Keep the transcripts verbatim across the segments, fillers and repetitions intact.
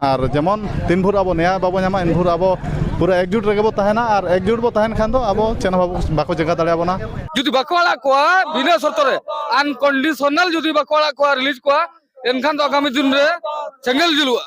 ᱟᱨ ᱡᱮᱢᱚᱱ ᱛᱤᱱ ᱵᱷᱳᱨ ᱟᱵᱚ ᱱᱮᱭᱟᱭ ᱵᱟᱵᱚ ᱧᱟᱢᱟ, ᱤᱱ ᱵᱷᱳᱨ ᱟᱵᱚ ᱯᱩᱨᱟᱹ ᱮᱠᱡᱩᱴ ᱨᱮᱜᱮ ᱵᱚ ᱛᱟᱦᱮᱱᱟ᱾ ᱟᱨ ᱮᱠᱡᱩᱴ ᱵᱚ ᱛᱟᱦᱮᱱ ᱠᱷᱟᱱ ᱫᱚ ᱟᱵᱚ ᱪᱮᱫ ᱦᱚᱸ ᱵᱟᱵᱚ, ᱵᱟᱠᱚ ᱪᱮᱠᱟ ᱫᱟᱲᱮᱭᱟᱵᱚᱱᱟ᱾ ᱡᱩᱫᱤ ᱵᱟᱠᱚ ᱟᱲᱟᱜ ᱠᱚᱣᱟ ᱵᱤᱱᱟᱹ ᱥᱚᱨᱛᱚ ᱨᱮ, ᱟᱱᱠᱚᱱᱰᱤᱥᱚᱱᱟᱞ ᱡᱩᱫᱤ ᱵᱟᱠᱚ ᱟᱲᱟᱜ ᱠᱚᱣᱟ, ᱨᱤᱞᱤᱡᱽ ᱠᱚᱣᱟ, ᱮᱱᱠᱷᱟᱱ ᱫᱚ ᱟᱜᱟᱢᱤ ᱫᱤᱱ ᱨᱮ ᱥᱮᱸᱜᱮᱞ ᱡᱩᱞᱩᱜᱼᱟ᱾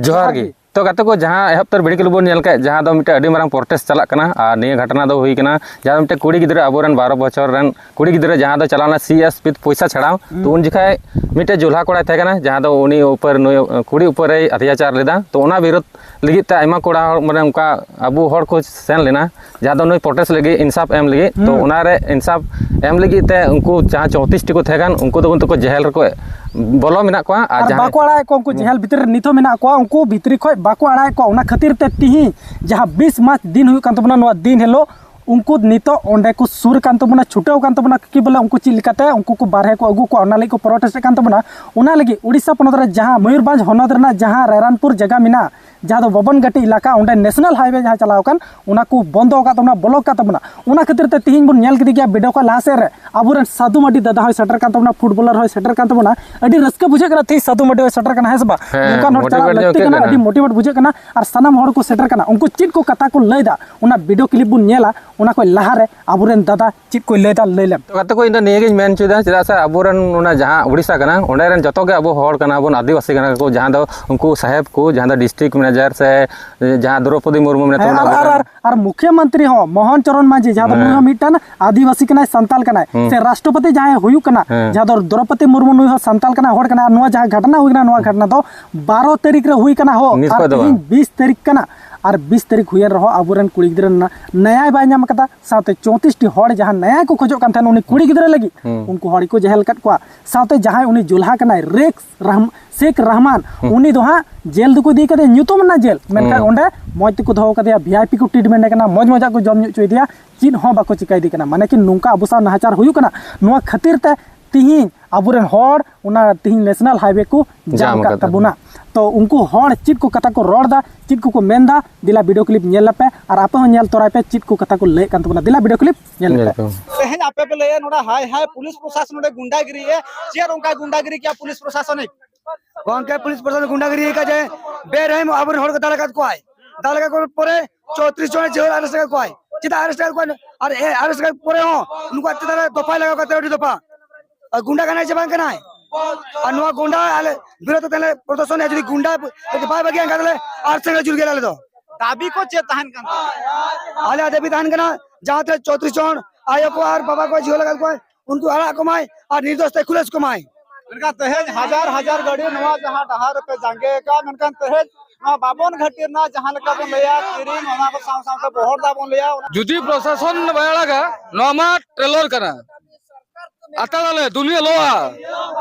ᱡᱚᱦᱟᱨ ᱜᱮ᱾ ᱛᱚ ᱜᱟᱛᱮ ᱠᱚ, ᱡᱟᱦᱟᱸ ᱮᱦᱚᱵ ᱩᱛᱟᱹᱨ ᱵᱷᱤᱰᱤᱭᱳ ᱠᱞᱤᱯ ᱵᱚᱱ ᱧᱮᱞ ᱠᱮᱫ, ᱡᱟᱦᱟᱸ ᱫᱚ ᱢᱤᱫᱴᱮᱱ ᱟᱹᱰᱤ ᱢᱟᱨᱟᱝ ᱯᱨᱚᱴᱮᱥᱴ ᱪᱟᱞᱟᱜ ᱠᱟᱱᱟ, ᱟᱨ ᱱᱤᱭᱟᱹ ᱜᱷᱚᱴᱚᱱᱟ ᱫᱚ ᱦᱩᱭ ᱠᱟᱱᱟ ᱡᱟᱦᱟᱸ ᱫᱚ ᱢᱤᱫᱴᱮᱱ ᱠᱩᱲᱤ ᱜᱤᱫᱽᱨᱟᱹ, ᱟᱵᱚᱨᱮᱱ ᱵᱟᱨᱚ ᱵᱚᱪᱷᱚᱨ ᱨᱮᱱ ᱠᱩᱲᱤ ᱜᱤᱫᱽᱨᱟᱹ, ᱡᱟᱦᱟᱸ ᱫᱚ ᱪᱟᱞᱟᱣ ᱞᱮᱱᱟ ᱥᱤ ᱮᱥ ᱯᱤ ᱯᱚᱭᱥᱟ ᱪᱷᱟᱲᱟᱣ᱾ ᱛᱚ ᱩᱱ ᱡᱚᱠᱷᱟᱡ ᱢᱤᱫᱴᱮᱡ ᱡᱚᱞᱦᱟ ᱠᱚᱲᱟᱭ ᱛᱟᱦᱮᱸ ᱠᱟᱱᱟ, ᱡᱟᱦᱟᱸ ᱫᱚ ᱩᱱᱤ ᱩᱯᱚᱨ, ᱱᱩᱭ ᱠᱩᱲᱤ ᱩᱯᱚᱨᱮᱭ ᱚᱛᱛᱟᱪᱟᱨ ᱞᱮᱫᱟ᱾ ᱛᱚ ᱚᱱᱟ ᱵᱤᱨᱳᱫᱷ ᱞᱟᱹᱜᱤᱫ ᱛᱮ ᱟᱭᱢᱟ ᱠᱚᱲᱟ ᱦᱚᱲ, ᱢᱟᱱᱮ ᱚᱱᱠᱟ ᱟᱵᱚ ᱦᱚᱲ ᱠᱚ ᱥᱮᱱ ᱞᱮᱱᱟ, ᱡᱟᱦᱟᱸ ᱫᱚ ᱱᱩᱭ ᱯᱨᱚᱴᱮᱥᱴ ᱞᱟᱹᱜᱤᱫ, ᱤᱱᱥᱟᱯ ᱮᱢ ᱞᱟᱹᱜᱤᱫ᱾ ᱛᱚ ᱚᱱᱟᱨᱮ ᱤᱱᱥᱟᱯ ᱮᱢ ᱞᱟᱹᱜᱤᱫ ᱛᱮ ᱩᱱᱠᱩ ᱡᱟᱦᱟᱸ ᱪᱳᱭᱛᱨᱤᱥ ᱴᱤ ᱠᱚ ᱛᱟᱦᱮᱸ ᱠᱟᱱ, ᱩᱱᱠᱩ ᱫᱚ ᱠᱤᱱᱛᱩ ᱠᱚ ᱡᱮᱦᱮᱞ ᱨᱮᱠᱚ ᱵᱚᱞᱚ ᱢᱮᱱᱟᱜ ᱠᱚᱣᱟ᱾ ᱟᱨ ᱟᱨ ᱡᱟᱦᱟᱸᱭ ᱵᱟᱠᱚ ᱟᱲᱟᱜᱮᱫ ᱠᱚᱣᱟ, ᱩᱱᱠᱩ ᱡᱮᱦᱮᱞ ᱵᱷᱤᱛᱨᱤ ᱨᱮ ᱱᱤᱛ ᱦᱚᱸ ᱢᱮᱱᱟᱜ ᱠᱚᱣᱟ, ᱩᱱᱠᱩ ᱵᱷᱤᱛᱨᱤ ᱠᱷᱚᱱ ᱵᱟᱠᱚ ᱟᱲᱟᱜᱮᱫ ᱠᱚᱣᱟ᱾ ᱚᱱᱟ ᱠᱷᱟᱹᱛᱤᱨ ᱛᱮ ᱛᱤᱦᱤᱧ ᱡᱟᱦᱟᱸ ᱵᱤᱥ ᱢᱟᱨᱪ ᱫᱤᱱ ᱦᱩᱭᱩᱜ ᱠᱟᱱ ᱛᱟᱵᱚᱱᱟ, ᱱᱚᱣᱟ ᱫᱤᱱ ᱦᱤᱞᱳᱜ ᱩᱱᱠᱩ ᱱᱤᱛᱚᱜ ᱚᱸᱰᱮ ᱠᱚ ᱥᱩᱨ ᱠᱟᱱ ᱛᱟᱵᱚᱱᱟ, ᱪᱷᱩᱴᱟᱹᱣ ᱠᱟᱱ ᱛᱟᱵᱚᱱᱟ, ᱠᱤ ᱵᱚᱞᱮ ᱩᱱᱠᱩ ᱪᱮᱫ ᱞᱮᱠᱟᱛᱮ ᱩᱱᱠᱩ ᱠᱚ ᱵᱟᱨᱦᱮ ᱠᱚ ᱟᱹᱜᱩ ᱠᱚᱣᱟ, ᱚᱱᱟ ᱞᱟᱹᱜᱤᱫ ᱠᱚ ᱯᱨᱚᱴᱮᱥᱴ ᱮᱫ ᱠᱟᱱ ᱛᱟᱵᱚᱱᱟ᱾ ᱚᱱᱟ ᱞᱟᱹᱜᱤᱫ ᱩᱲᱤᱥᱥᱟ ᱯᱚᱱᱚᱛ ᱨᱮ ᱡᱟᱦᱟᱸ ᱢᱚᱭᱩᱨᱵᱷᱚᱸᱡᱽ ᱦᱚᱱᱚᱛ ᱨᱮᱱᱟᱜ ᱡᱟᱦᱟᱸ ᱨᱟᱭᱨᱟᱱᱯᱩᱨ ᱡᱟᱭᱜᱟ ᱢᱮᱱᱟᱜᱼᱟ, ᱡᱟᱦᱟᱸ ᱫᱚ ᱵᱷᱚᱵᱚᱱ ᱜᱷᱟᱴᱤ ᱮᱞᱟᱠᱟ, ᱚᱸᱰᱮ ᱱᱮᱥᱱᱟᱞ ᱦᱟᱭᱣᱮ ᱡᱟᱦᱟᱸ ᱪᱟᱞᱟᱣ ᱟᱠᱟᱱ, ᱚᱱᱟ ᱠᱚ ᱵᱚᱱᱫᱚ ᱟᱠᱟᱫ ᱛᱟᱵᱚᱱᱟ, ᱵᱞᱚᱠ ᱟᱠᱟᱫ ᱛᱟᱵᱚᱱᱟ᱾ ᱚᱱᱟ ᱠᱷᱟᱹᱛᱤᱨ ᱛᱮ ᱛᱤᱦᱤᱧ ᱵᱚᱱ ᱧᱮᱞ ᱠᱮᱫᱮ ᱜᱮᱭᱟ ᱵᱤᱰᱤᱭᱳ ᱠᱚ ᱞᱟᱦᱟ ᱥᱮᱫ ᱨᱮ, ᱟᱵᱚᱨᱮᱱ ᱥᱟᱹᱫᱷᱩ ᱢᱟᱹᱨᱰᱤ ᱫᱟᱫᱟ ᱦᱚᱸᱭ ᱥᱮᱴᱮᱨ ᱠᱟᱱ ᱛᱟᱵᱚᱱᱟ, ᱯᱷᱩᱴᱵᱚᱞᱟᱨ ᱦᱚᱸᱭ ᱥᱮᱴᱮᱨ ᱠᱟᱱ ᱛᱟᱵᱚᱱᱟ᱾ ᱟᱹᱰᱤ ᱨᱟᱹᱥᱠᱟᱹ ᱵᱩᱡᱷᱟᱹᱜ ᱠᱟᱱᱟ ᱛᱤᱦᱤᱧ ᱥᱟᱹᱫᱷᱩ ᱢᱟᱹᱨᱰᱤ ᱦᱚᱸᱭ ᱥᱮᱴᱮᱨ ᱠᱟᱱᱟ, ᱦᱮᱸ ᱥᱮ ᱵᱟᱝ? ᱦᱮᱸ, ᱱᱚᱝᱠᱟᱱ ᱦᱚᱲ ᱢᱳᱴᱤᱵᱷᱮᱴ ᱪᱟᱞᱟᱜ ᱧᱚᱜ ᱞᱟᱹᱠᱛᱤ ᱟᱹᱭᱠᱟᱹᱜ ᱠᱟᱱᱟ, ᱠᱟᱱᱟ᱾ ᱟᱹᱰᱤ ᱢᱳᱴᱤᱵᱷᱮᱴ ᱵᱩᱡᱷᱟᱹᱜ ᱠᱟᱱᱟ᱾ ᱟᱨ ᱥᱟᱱᱟᱢ ᱦᱚᱲ ᱠᱚ ᱥᱮᱴᱮᱨ ᱠᱟᱱᱟ, ᱩᱱᱠᱩ ᱪᱮᱫ ᱠᱚ ᱠᱟᱛᱷᱟ ᱠᱚ ᱞᱟᱹᱭᱫᱟ, ᱚᱱᱟ ᱵᱤᱰᱤᱭᱳ ᱠᱞᱤᱯ ᱵᱚᱱ ᱧᱮᱞᱟ, ᱚᱱᱟ ᱠᱷᱚᱱ ᱞᱟᱦᱟᱨᱮ ᱟᱵᱚᱨᱮᱱ ᱫᱟᱫᱟ ᱪᱮᱫ ᱠᱚᱭ ᱞᱟᱹᱭᱫᱟ, ᱞᱟᱹᱭ ᱞᱮᱢ᱾ ᱛᱚ ᱜᱟᱛᱮ ᱠᱚ, ᱤᱧ ᱫᱚ ᱱᱤᱭᱟᱹ ᱜᱤᱧ ᱢᱮᱱ ᱦᱚᱪᱚᱭᱮᱫᱟ, ᱪᱮᱫᱟᱜ ᱥᱮ ᱟᱵᱚᱨᱮᱱ ᱚᱱᱟ ᱡᱟᱦᱟᱸ ᱩᱲᱤᱥᱥᱟ ᱠᱟᱱᱟ, ᱚᱸᱰᱮ ᱨᱮᱱ ᱡᱚᱛᱚ ᱜᱮ ᱟᱵᱚ ᱦᱚᱲ ᱠᱟᱱᱟ ᱵᱚᱱ, ᱟᱹᱫᱤᱵᱟᱹᱥᱤ ᱠᱟᱱᱟ ᱠᱚ, ᱡᱟᱦᱟᱸ ᱫᱚ ᱩᱱᱠᱩ ᱥᱟᱦᱮᱵᱽ ᱠᱚ, ᱡᱟᱦᱟᱸ ᱫᱚ ᱰᱤᱥᱴᱨᱤᱠᱴ ᱢᱮᱱᱮᱡᱟᱨ ᱥᱮ ᱡᱟᱦᱟᱸ ᱫᱨᱚᱯᱚᱫᱤ ᱢᱩᱨᱢᱩ ᱢᱮᱱᱟᱭ ᱦᱮᱸ, ᱛᱟᱵᱚᱱᱟ, ᱟᱨ, ᱟᱵᱚ ᱟᱨ, ᱨᱮᱱ ᱟᱨ, ᱟᱨ ᱢᱩᱠᱷᱭᱚ ᱢᱚᱱᱛᱨᱤ ᱦᱚᱸ ᱢᱳᱦᱚᱱ ᱪᱚᱨᱚᱱ ᱢᱟᱹᱡᱷᱤ, ᱡᱟᱦᱟᱸ ᱫᱚ ᱦᱮᱸ᱾ ᱱᱩᱭ ᱦᱚᱸ ᱢᱤᱫᱴᱟᱝ ᱟᱹᱫᱤᱵᱟᱹᱥᱤ ᱠᱟᱱᱟᱭ, ᱥᱟᱱᱛᱟᱞ ᱠᱟᱱᱟᱭ, ᱦᱮᱸ᱾ ᱥᱮ ᱨᱟᱥᱴᱨᱚᱯᱚᱛᱤ ᱡᱟᱦᱟᱸᱭ ᱦᱩᱭᱩᱜ ᱠᱟᱱᱟ, ᱦᱮᱸ᱾ ᱡᱟᱦᱟᱸ ᱫᱚ ᱫᱨᱚᱯᱚᱫᱤ ᱢᱩᱨᱢᱩ, ᱱᱩᱭ ᱦᱚᱸ ᱥᱟᱱᱛᱟᱞ ᱠᱟᱱᱟᱭ, ᱦᱚᱲ ᱠᱟᱱᱟᱭ᱾ ᱟᱨ ᱱᱚᱣᱟ ᱡᱟᱦᱟᱸ ᱜᱷᱚᱴᱚᱱᱟ ᱦᱩᱭ ᱠᱟᱱᱟ, ᱱᱚᱣᱟ ᱜᱷᱚᱴᱚᱱᱟ ᱫᱚ ᱵᱟᱨᱚ ᱛᱟᱹᱨᱤᱠᱷ ᱨᱮ ᱦᱩᱭ ᱠᱟᱱᱟ ᱦᱚ, ᱱᱤᱛ ᱟᱨ ᱠᱷᱚᱡ ᱫᱚ ᱛᱮᱦᱮᱧ ᱵᱟᱝ᱾ ᱵᱤᱥ ᱛᱟᱹᱨᱤᱠᱷ ᱠᱟᱱᱟ᱾ ᱟᱨ ᱵᱤᱥ ᱛᱟᱹᱨᱤᱠᱷ ᱦᱩᱭᱮᱱ ᱨᱮᱦᱚᱸ ᱟᱵᱚᱨᱮᱱ ᱠᱩᱲᱤ ᱜᱤᱫᱽᱨᱟᱹ ᱨᱮᱱᱟᱜ ᱱᱮᱭᱟᱭ ᱵᱟᱭ ᱧᱟᱢ ᱠᱟᱫᱟ᱾ ᱥᱟᱶᱛᱮ ᱪᱳᱭᱛᱨᱤᱥ ᱴᱤ ᱦᱚᱲ ᱡᱟᱦᱟᱸ ᱱᱮᱭᱟᱭ ᱠᱚ ᱠᱷᱚᱡᱚᱜ ᱠᱟᱱ ᱛᱟᱦᱮᱸᱱ, ᱩᱱᱤ ᱠᱩᱲᱤ ᱜᱤᱫᱽᱨᱟᱹ ᱞᱟᱹᱜᱤᱫ, ᱦᱩᱸ᱾ ᱩᱱᱠᱩ ᱦᱚᱲ ᱜᱮᱠᱚ ᱡᱮᱦᱮᱞ ᱠᱟᱫ ᱠᱚᱣᱟ᱾ ᱥᱟᱶᱛᱮ ᱡᱟᱦᱟᱸᱭ ᱩᱱᱤ ᱡᱩᱞᱦᱟ ᱠᱟᱱᱟᱭ, ᱨᱮᱠᱥ ᱨᱟᱦᱢ-, ᱥᱮᱠᱷ ᱨᱟᱦᱢᱟᱱ, ᱦᱩᱸ᱾ ᱩᱱᱤ ᱫᱚ ᱦᱟᱸᱜ ᱡᱮᱞ ᱫᱚᱠᱚ ᱤᱫᱤ ᱠᱟᱫᱮᱭᱟ, ᱧᱩᱛᱩᱢ ᱨᱮᱱᱟᱜ ᱡᱮᱞ, ᱢᱮᱱᱠᱷᱟᱱ ᱦᱩᱸ᱾ ᱚᱸᱰᱮ ᱢᱚᱡᱽ ᱛᱮᱠᱚ ᱫᱚᱦᱚ ᱠᱟᱫᱮᱭᱟ, ᱵᱷᱤ ᱟᱭ ᱯᱤ ᱠᱚ ᱴᱨᱤᱴᱢᱮᱱᱴ ᱮ ᱠᱟᱱᱟ, ᱢᱚᱡᱽ ᱢᱚᱡᱟᱜ ᱠᱚ ᱡᱚᱢ ᱧᱩ ᱦᱚᱪᱚᱭᱮᱫᱮᱭᱟ, ᱪᱮᱫ ᱦᱚᱸ ᱵᱟᱠᱚ ᱪᱤᱠᱟᱹᱭᱮᱫᱮ ᱠᱟᱱᱟ᱾ ᱢᱟᱱᱮ ᱠᱤ ᱱᱚᱝᱠᱟ ᱟᱵᱚ ᱥᱟᱶ ᱱᱟᱦᱟᱪᱟᱨ ᱦᱩᱭᱩᱜ ᱠᱟᱱᱟ᱾ ᱱᱚᱣᱟ ᱠᱷᱟᱹᱛᱤᱨ ᱛᱮ ᱛᱤᱦᱤᱧ ᱟᱵᱚᱨᱮᱱ ᱦᱚᱲ ᱚᱱᱟ ᱛᱤᱦᱤᱧ ᱱᱮᱥᱱᱟᱞ ᱦᱟᱭᱣᱮ ᱠᱚ ᱡᱟᱢ ᱡᱟᱢ ᱟᱠᱟᱫ ᱟᱠᱟᱫ ᱛᱟᱵᱚᱱᱟ᱾ ᱛᱟᱵᱚᱱᱟ᱾ ᱛᱚ ᱩᱱᱠᱩ ᱦᱚᱲ ᱪᱮᱫ ᱠᱚ ᱠᱟᱛᱷᱟ ᱠᱚ ᱨᱚᱲ ᱮᱫᱟ, ᱪᱮᱫ ᱠᱚᱠᱚ ᱢᱮᱱ ᱮᱫᱟ, ᱫᱮᱞᱟ ᱵᱷᱤᱰᱤᱭᱳ ᱠᱞᱤᱯ ᱧᱮᱞ ᱞᱮᱯᱮ ᱟᱨ ᱟᱯᱮ ᱦᱚᱸ ᱧᱮᱞ ᱛᱚᱨᱟᱭ ᱯᱮ ᱪᱮᱫ ᱠᱚ ᱠᱟᱛᱷᱟ ᱠᱚ ᱞᱟᱹᱭᱮᱫ ᱠᱟᱱ ᱛᱟᱵᱚᱱᱟ᱾ ᱫᱮᱞᱟ ᱵᱷᱤᱰᱤᱭᱳ ᱠᱞᱤᱯ ᱧᱮᱞ ᱧᱮᱞ ᱞᱮᱯᱮ᱾ ᱯᱮ᱾ ᱛᱮᱦᱮᱧ ᱟᱯᱮ ᱯᱮ ᱞᱟᱹᱭᱟ ᱱᱚᱰᱮ ᱦᱟᱭ ᱦᱟᱭ ᱯᱩᱞᱤᱥ ᱯᱨᱚᱥᱟᱥᱚᱱ ᱱᱚᱰᱮ ᱜᱩᱱᱰᱟᱜᱤᱨᱤ ᱮ, ᱪᱮᱫ ᱚᱱᱠᱟ ᱜᱩᱱᱰᱟᱜᱤᱨᱤ ᱠᱮᱜᱼᱟ ᱯᱩᱞᱤᱥ ᱯᱨᱚᱥᱟᱥᱚᱱᱤᱠ? ᱜᱚᱝᱠᱮ, ᱯᱩᱞᱤᱥ ᱯᱨᱚᱥᱟᱥᱚᱱ ᱜᱩᱱᱰᱟᱜᱤᱨᱤ ᱟᱠᱟᱫ ᱡᱮ ᱵᱮᱨᱦᱮᱢ ᱟᱵᱚᱨᱮᱱ ᱦᱚᱲ ᱠᱚ ᱫᱟᱞ ᱟᱠᱟᱫ ᱠᱚᱣᱟᱭ᱾ ᱫᱟᱞ ᱟᱠᱟᱫ ᱠᱚ ᱯᱚᱨᱮ ᱪᱳᱭᱛᱨᱤᱥ ᱡᱚᱱ ᱡᱮᱦᱳᱞ ᱟᱨᱮᱥᱴ ᱟᱠᱟᱫ ᱠᱚᱣᱟᱭ᱾ ᱪᱮᱫᱟᱜ ᱟᱨᱮᱥᱴ ᱟᱠᱟᱫ ᱠᱚᱣᱟᱭ? ᱟᱨ ᱮ, ᱟᱨᱮᱥᱴ ᱟᱠᱟᱫ ᱯᱚᱨᱮ ᱦᱚᱸ ᱩᱱᱠᱩᱣᱟᱜ ᱪᱮᱛᱟᱱ ᱨᱮ ᱫᱚᱯᱷᱟᱭ ᱞᱟᱜᱟᱣ ᱠᱟᱫ ᱛᱮᱨᱚᱴᱤ ᱫᱚᱯᱷᱟ᱾ ᱟᱨ ᱜᱩᱱᱰᱟ ᱠᱟᱱᱟᱭ ᱥᱮ ᱵᱟᱝ ᱠᱟᱱᱟᱭ? ᱟᱨ ᱱᱚᱣᱟ ᱜᱩᱱᱰᱟ ᱟᱞᱮ ᱵᱤᱨᱳᱫᱷ ᱛᱮ ᱛᱟᱦᱞᱮ ᱯᱨᱚᱥᱟᱥᱚᱱ ᱡᱩᱫᱤ ᱜᱩᱱᱰᱟ ᱡᱩᱫᱤ ᱵᱟᱭ ᱵᱟᱹᱜᱤᱭᱟ, ᱮᱱᱠᱷᱟᱱ ᱛᱟᱦᱞᱮ ᱟᱨ ᱥᱮᱸᱜᱮᱞ ᱡᱩᱞ ᱜᱮᱭᱟ ᱟᱞᱮ ᱫᱚ᱾ ᱫᱟᱵᱤ ᱠᱚ ᱪᱮᱫ ᱛᱟᱦᱮᱱ ᱠᱟᱱ ᱛᱟᱯᱮᱭᱟ? ᱟᱞᱮᱭᱟᱜ ᱫᱟᱹᱵᱤ ᱛᱟᱦᱮᱱ ᱠᱟᱱᱟ, ᱡᱟᱦᱟᱸ ᱛᱤᱱᱟᱹᱜ ᱪᱳᱭᱛᱨᱤᱥ ᱡᱚᱱ ᱟᱭᱳ ᱠᱚ ᱟᱨ ᱵᱟᱵᱟ ᱠᱚ ᱡᱤᱦᱳᱞ ᱟᱠᱟᱫ ᱠᱚᱣᱟ, ᱩᱱᱠᱩ ᱟᱲᱟᱜ ᱠᱚᱢᱟᱭ ᱟᱨ ᱱᱤᱨᱫᱳᱥ ᱛᱮ ᱠᱷᱩᱞᱟᱹᱥ ᱠᱚᱢᱟᱭ᱾ ᱢᱮᱱᱠᱷᱟᱱ ᱛᱮᱦᱮᱧ ᱦᱟᱡᱟᱨ ᱦᱟᱡᱟᱨ ᱜᱟᱹᱰᱤ ᱱᱚᱣᱟ ᱡᱟᱦᱟᱸ ᱰᱟᱦᱟᱨ ᱨᱮᱯᱮ ᱡᱟᱸᱜᱮ ᱟᱠᱟᱫ, ᱢᱮᱱᱠᱷᱟᱱ ᱛᱮᱦᱮᱧ ᱱᱚᱣᱟ ᱵᱟᱵᱚᱱ ᱜᱷᱟᱹᱴᱤ ᱨᱮᱱᱟᱜ ᱡᱟᱦᱟᱸ ᱞᱮᱠᱟ ᱵᱚᱱ ᱞᱟᱹᱭᱟ, ᱠᱤᱨᱤᱧ, ᱚᱱᱟ ᱠᱚ ᱥᱟᱶ ᱥᱟᱶᱛᱮ ᱵᱚᱦᱚᱲ ᱫᱟᱜ ᱵᱚᱱ ᱞᱟᱹᱭᱟ, ᱚᱱᱟ ᱡᱩᱫᱤ ᱯᱨᱚᱥᱟᱥᱚᱱ ᱵᱟᱭ ᱟᱲᱟᱜᱟ, ᱱᱚᱣᱟ ᱢᱟ ᱴᱨᱮᱞᱚᱨ ᱠᱟᱱᱟ, ᱟᱛᱟᱲᱟᱞᱮ ᱫᱩᱱᱤᱭᱟᱹ ᱞᱚᱜᱼᱟ,